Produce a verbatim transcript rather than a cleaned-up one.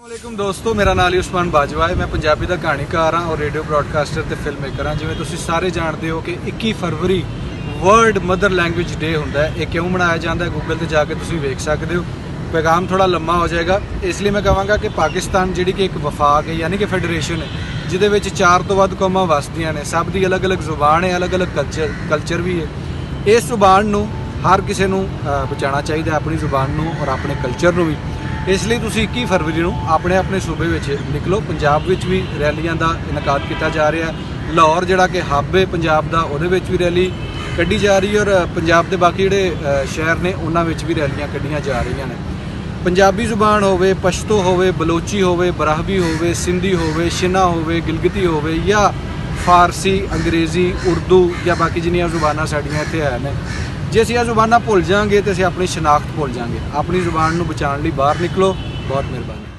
السلام علیکم دوستو، میرا نام عثمان باجوا ہے۔ میں پنجابی دا کہانیکار ہاں اور ریڈیو براڈکاسٹر تے فلم میکر ہاں۔ جویں تسی سارے جانتے ہو کہ اکی فروری ورلڈ مدر لینگویج ڈے ہوندا ہے۔ یہ کیوں منایا جاندا ہے، گوگل تے جا کے تسی ویکھ سکدے ہو۔ پیغام تھوڑا لمبا ہو جائے گا، اس لیے میں کہاں گا کہ پاکستان جڑی کہ ایک وفاق ہے، یعنی کہ فیڈریشن ہے، جدے وچ چار تو ودھ قوماں وسدیاں نے، سب دی الگ الگ زبان ہے، الگ الگ کلچر کلچر بھی ہے۔ اس زبان نوں ہر کسے نوں بچانا چاہیدا ہے، اپنی زبان نوں اور اپنے کلچر نوں بھی۔ اس لیے تسی اکی فروری نوں اپنے اپنے صوبے وچ نکلو۔ پنجاب وچ بھی ریلیاں دا انعقاد کیتا جا رہا ہے۔ لاہور جڑا کہ ہب ہے پنجاب دا، اودے وچ بھی ریلی کڈی جا رہی ہے اور پنجاب دے باقی جڑے شہر نے انہاں وچ بھی ریلیاں کڈیاں جا رہیاں نے۔ پنجابی زبان ہووے، پشتو ہووے، بلوچی ہووے، براہوی ہووے، سندھی ہووے، شنا ہووے، گلگتی ہووے یا فارسی، انگریزی، اردو یا باقی جنیاں زباناں ساڈیاں اتھے ہے نے، جے اسی اے زباناں بھول جاؤں گے تے اسی اپنی شناخت بھول جاؤں گے۔ اپنی زبان نوں بچان لئی باہر نکلو۔ بہت مہربانی۔